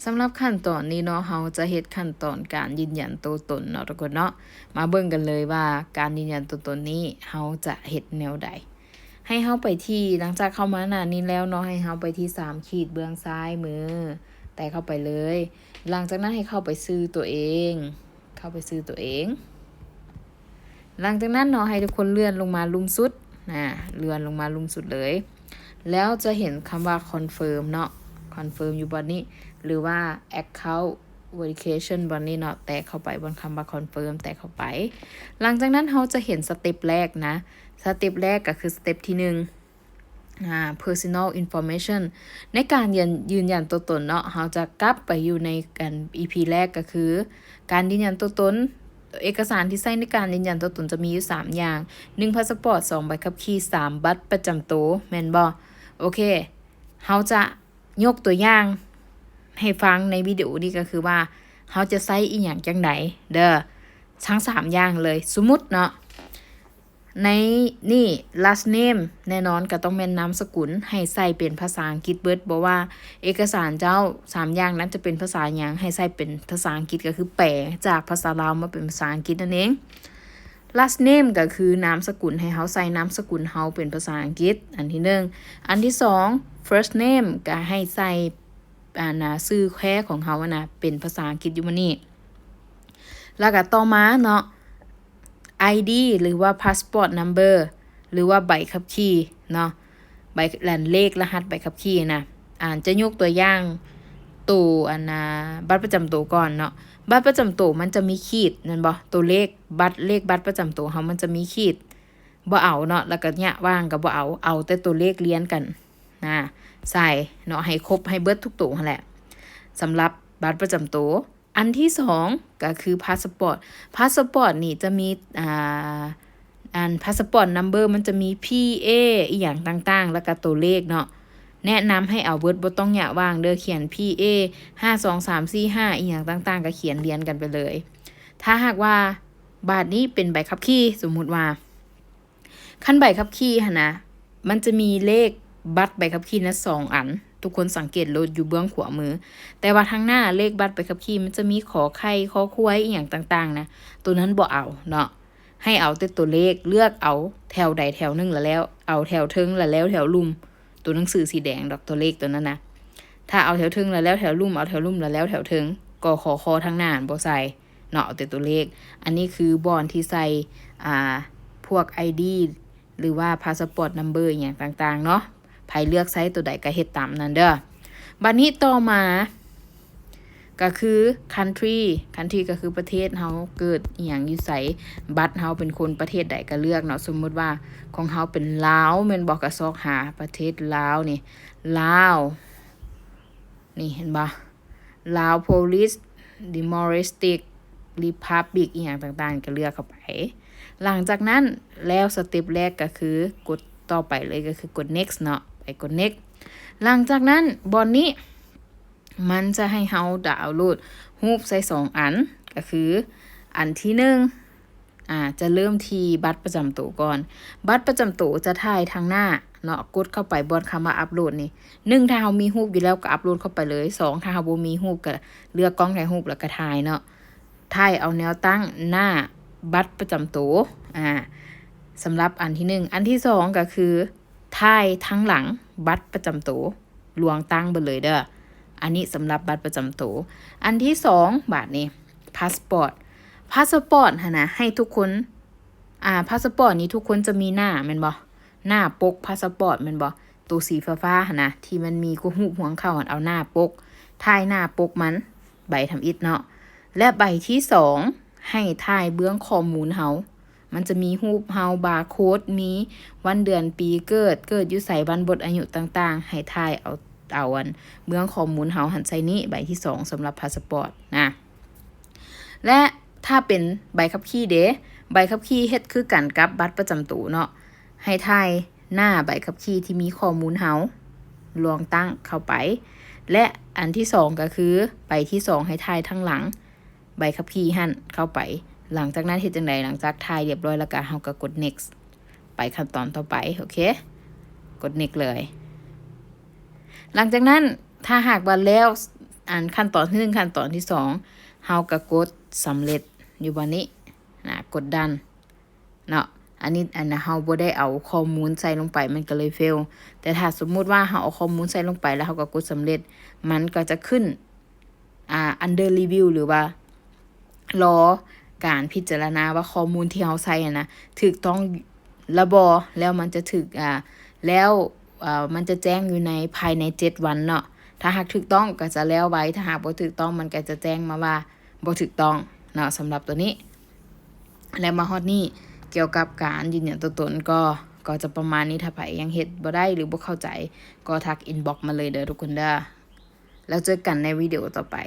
ສຳລັບຂັ້ນຕອນນີ້ເນາະ ເຮົາຈະເຮັດຂັ້ນຕອນການຢືນຢັນຕົວຕົນເນາະທຸກຄົນເນາະ. ມາເບິ່ງກັນເລີຍວ່າການຢືນຢັນຕົວຕົນນີ້ເຮົາຈະເຮັດແນວໃດ. ໃຫ້ເຮົາໄປທີ່ ຫຼັງຈາກເຂົ້າມາໜ້ານີ້ແລ້ວເນາະ ໃຫ້ເຮົາໄປທີ່ສາມຂີດເບື້ອງຊ້າຍມື ແຕະເຂົ້າໄປເລີຍ. ຫຼັງຈາກນັ້ນໃຫ້ເຂົ້າໄປຊື່ຕົວເອງ ເຂົ້າໄປຊື່ຕົວເອງ. ຫຼັງຈາກນັ້ນເນາະ ໃຫ້ທຸກຄົນເລື່ອນລົງມາລຸ່ມສຸດນະ ເລື່ອນລົງມາລຸ່ມສຸດເລີຍ ແລ້ວຈະເຫັນຄຳວ່າ confirm ເນາະ confirm ຢູ່ບ່ອນນີ້ ຫຼືວ່າ account verification ບ່ອນນີ້ເນາະ ແຕະເຂົ້າໄປບ່ອນຄຳວ່າ confirm ແຕະເຂົ້າໄປ. ຫຼັງຈາກນັ້ນເຮົາຈະເຫັນສະເຕັບແລກນະ ສະເຕັບແລກກໍຄືສະເຕັບທີໜຶ່ງ ອ່າ personal information ໃນການຢືນ ຢືນຢັນຕົວຕົນເນາະ ເຮົາຈະກັບໄປຢູ່ໃນ ອັນ ອີພີ ແລກ ກໍຄືການຢືນຢັນຕົວຕົນ. ເອກະສານທີ່ໃຊ້ໃນການຢືນຢັນຕົວຕົນຈະມີຢູ່ສາມຢ່າງ ໜຶ່ງ ພາສະປອດ, ສອງ ໃບຂັບຂີ່, ສາມ ບັດປະຈຳໂຕ ແມ່ນບໍ່? ໂອເຄ ເຮົາຈະຍົກຕົວຢ່າງໃຫ້ຟັງໃນວິດີໂອນີ້ ກໍຄືວ່າເຮົາຈະໃຊ້ອີ່ຫຍັງຈັ່ງໃດເດີ ທັງສາມຢ່າງເລີຍ. ສົມມຸດເນາະ ໃນນີ້ last name ແນ່ນອນກໍຕ້ອງແມ່ນນາມສະກຸນ ໃຫ້ໃສ່ເປັນພາສາອັງກິດເບິດ ບໍ່ວ່າເອກະສານເຈົ້າສາມຢ່າງນັ້ນຈະເປັນພາສາຫຍັງ ໃຫ້ໃສ່ເປັນພາສາອັງກິດ ກໍຄືແປຈາກພາສາລາວມາເປັນພາສາອັງກິດນັ້ນເອງ. last name ກໍຄືນາມສະກຸນ ໃຫ້ເຮົາໃສ່ນາມສະກຸນເຮົາເປັນພາສາອັງກິດ ອັນທີໜຶ່ງ. ອັນທີສອງ first name ກໍໃຫ້ໃສ່ ອັນນ່າ ຊື່ແທ້ຂອງເຮົາຫັ້ນນະ ເປັນພາສາອັງກິດຢູ່ມື້ນີ້. ແລ້ວກໍຕໍ່ມາເນາະ ໄອດີ ຫຼືວ່າ passport number ຫຼືວ່າໃບຂັບຂີ່ເນາະ ໃບ ອັນ ເລກລະຫັດໃບຂັບຂີ່ນະ. ອາ ຈະຍົກຕົວຢ່າງໂຕ ອັນນ່າ ບັດປະຈຳໂຕກ່ອນເນາະ. ບັດປະຈຳໂຕມັນຈະມີຂີດແມ່ນບໍ່? ຕົວເລກ ບັດ ເລກບັດປະຈຳໂຕເຮົາມັນຈະມີຂີດ ບໍ່ເອົາເນາະ ແລ້ວກໍຍະຫວ່າງກໍບໍ່ເອົາ ເອົາແຕ່ຕົວເລກລຽນກັນນະ ໃສ່ເນາະ ໃຫ້ຄົບໃຫ້ເບິດທຸກໂຕຫັ້ນແຫຼະ ສຳລັບບັດປະຈຳໂຕ. ອັນທີສອງກໍຄືພາສະປອດ ພາສະປອດນີ້ຈະມີ ອ່າ ອັນ passport number ມັນຈະມີ ພີເອ ອີ່ຫຍັງຕ່າງໆ ແລ້ວກໍຕົວເລກເນາະ ແນະນຳໃຫ້ເອົາເບິດ ບໍ່ຕ້ອງຍະຫວ່າງເດີ ຂຽນ ພີເອ ຫ້າສອງສາມສີ່ຫ້າ ອີ່ຫຍັງຕ່າງໆ ກໍຂຽນລຽນກັນໄປເລີຍ. ຖ້າຫາກວ່າບາດນີ້ເປັນໃບຂັບຂີ່ ສົມມຸດວ່າ ຄັນໃບຂັບຂີ່ຫັ້ນນະ ມັນຈະມີເລກບັດໃບຂັບຂີ່ນະສອງອັນ ທຸກຄົນສັງເກດໂລດຢູ່ເບື້ອງຂວາມື ແຕ່ວ່າທາງໜ້າເລກບັດໃບຂັບຂີ່ມັນຈະມີ ຂໍໄຂ່ ຄໍຄວາຍ ອີ່ຫຍັງຕ່າງໆນະ ໂຕນັ້ນບໍ່ເອົາເນາະ ໃຫ້ເອົາແຕ່ຕົວເລກ ເລືອກເອົາແຖວໃດແຖວໜຶ່ງລະແລ້ວ ເອົາແຖວເທິງລະແລ້ວແຖວລຸ່ມ ຕົວໜັງສືສີແດງດອກ ຕົວເລກຕົວນັ້ນນະ ຖ້າເອົາແຖວເທິງລະແລ້ວແຖວລຸ່ມ ເອົາແຖວລຸ່ມລະແລ້ວແຖວເທິງ ກ ຂ ຄ ທາງໜ້າບໍ່ໃສ່ ເນາະ ເອົາແຕ່ຕົວເລກ. ອັນນີ້ຄືບ່ອນທີ່ໃສ່ ອ່າ ພວກໄອດີ ຫຼືວ່າ passport number ອີ່ຫຍັງຕ່າງໆເນາະ ໃຜເລືອກໃຊ້ຕົວໃດກໍເຮັດຕາມນັ້ນເດີ. ບາດນີ້ຕໍ່ມາກໍຄື country country ກໍຄືປະເທດເຮົາເກີດອີ່ຫຍັງຢູ່ໃສ ບັດເຮົາເປັນຄົນປະເທດໃດກໍເລືອກເນາະ. ສົມມຸດວ່າຂອງເຮົາເປັນລາວແມ່ນບໍ່ ກໍຊອກຫາປະເທດລາວນີ້ ລາວ ນີ້ເຫັນບໍ່? ລາວ Polish Democratic Republic ອີ່ຫຍັງຕ່າງໆ ກໍເລືອກເຂົ້າໄປ. ຫຼັງຈາກນັ້ນແລ້ວ ສະເຕັບແລກກໍຄືກົດຕໍ່ໄປເລີຍ ກໍຄືກົດ next ເນາະ ໄປກົດ next. ຫຼັງຈາກນັ້ນບ່ອນນີ້ມັນຈະໃຫ້ເຮົາດາວໂຫຼດຮູບໃສ່ສອງອັນ ກໍຄືອັນທີໜຶ່ງ ອ່າ ຈະເລີ່ມທີ່ບັດປະຈຳໂຕກ່ອນ. ບັດປະຈຳໂຕຈະຖ່າຍທາງໜ້າເນາະ ກົດເຂົ້າໄປບ່ອນຄຳວ່າອັບໂຫຼດນີ້. ໜຶ່ງ ຖ້າເຮົາມີຮູບຢູ່ແລ້ວກໍອັບໂຫຼດເຂົ້າໄປເລີຍ. ສອງ ຖ້າເຮົາບໍ່ມີຮູບກໍເລືອກກ້ອງຖ່າຍຮູບແລ້ວກໍຖ່າຍເນາະ. ຖ່າຍເອົາແນວຕັ້ງໜ້າບັດປະຈຳໂຕ ອ່າ ສຳລັບອັນທີໜຶ່ງ. ອັນທີສອງກໍຄື ຖ່າຍທາງຫຼັງບັດປະຈຳໂຕ ລວງຕັ້ງເບິດເລີຍເດີ. ອັນນີ້ສຳລັບບັດປະຈຳໂຕ. ອັນທີສອງ ບາດນີ້ ພາສປອດ ພາສປອດຫັ້ນນະ ໃຫ້ທຸກຄົນ ອ່າ ພາສປອດນີ້ທຸກຄົນຈະມີໜ້າແມ່ນບໍ່? ໜ້າປົກພາສປອດແມ່ນບໍ່? ໂຕສີຟ້າໆຫັ້ນນະ ທີ່ມັນມີຮູບຮວງເຂົ້າຫັ້ນ ເອົາໜ້າປົກ ຖ່າຍໜ້າປົກມັນ ໃບທຳອິດເນາະ. ແລະ ໃບທີສອງ ໃຫ້ຖ່າຍເບື້ອງຂໍ້ມູນເຮົາ ມັນຈະມີຮູບເຮົາ ບາໂຄດ ມີວັນເດືອນປີເກີດ ເກີດຢູ່ໃສ ວັນໝົດອາຍຸຕ່າງໆ ໃຫ້ຖ່າຍເອົາ ເອົາອັນເບື້ອງຂໍ້ມູນເຮົາຫັ້ນໃສ່ນີ້ ໃບທີສອງ ສຳລັບພາສປອດນະ. ແລະ ຖ້າເປັນໃບຂັບຂີ່ເດ ໃບຂັບຂີ່ເຮັດຄືກັນກັບບັດປະຈຳໂຕເນາະ ໃຫ້ຖ່າຍໜ້າໃບຂັບຂີ່ທີ່ມີຂໍ້ມູນເຮົາລວງຕັ້ງເຂົ້າໄປ ແລະ ອັນທີສອງກໍຄືໃບທີສອງ ໃຫ້ຖ່າຍທາງຫຼັງ ໃບຂັບຂີ່ຫັ້ນເຂົ້າໄປ. ຫຼັງຈາກນັ້ນເຮັດຈັ່ງໃດ? ຫຼັງຈາກຖ່າຍລຽບຮ້ອຍແລ້ວກະ ເຮົາກະກົດ next ໄປຂັ້ນຕອນຕໍ່ໄປ. ໂອເຄ ກົດ next ເລີຍ. ຫຼັງຈາກນັ້ນ ຖ້າຫາກວ່າແລ້ວ ອັນຂັ້ນຕອນທີໜຶ່ງ ຂັ້ນຕອນທີສອງ ເຮົາກໍກົດສຳເລັດຢູ່ບ່ອນນີ້ນະ ກົດ done ເນາະ. ອັນນີ້ ອັນນະ ເຮົາບໍ່ໄດ້ເອົາຂໍ້ມູນໃສ່ລົງໄປ ມັນກໍເລີຍ fail. ແຕ່ຖ້າສົມມຸດວ່າເຮົາເອົາຂໍ້ມູນໃສ່ລົງໄປ ແລ້ວເຮົາກໍກົດສຳເລັດ ມັນກໍຈະຂຶ້ນ ອ່າ under review ຫຼືວ່າລໍການພິຈາລະນາວ່າຂໍ້ມູນທີ່ເຮົາໃສ່ຫັ້ນນະ ຖືກຕ້ອງ ລະບໍ່ ແລ້ວມັນຈະຖືກ ອ່າ ແລ້ວ ເອີ ມັນຈະແຈ້ງຢູ່ໃນ ພາຍໃນເຈັດວັນເນາະ. ຖ້າຫາກຖືກຕ້ອງກໍຈະແລ້ວໄວ, ຖ້າຫາກບໍ່ຖືກຕ້ອງ ມັນກໍຈະແຈ້ງມາວ່າບໍ່ຖືກຕ້ອງເນາະ. ສຳລັບຕົວນີ້ ແລະ ມາຮອດນີ້ ກ່ຽວກັບການຢືນຢັນຕົວຕົນກໍ ກໍຈະປະມານນີ້. ຖ້າໃຜຍັງເຮັດບໍ່ໄດ້ ຫຼື ບໍ່ເຂົ້າໃຈ ກໍທັກ inbox ມາເລີຍເດີທຸກຄົນເດີ. ແລ້ວເຈີກັນໃນວິດີໂອຕໍ່ໄປ.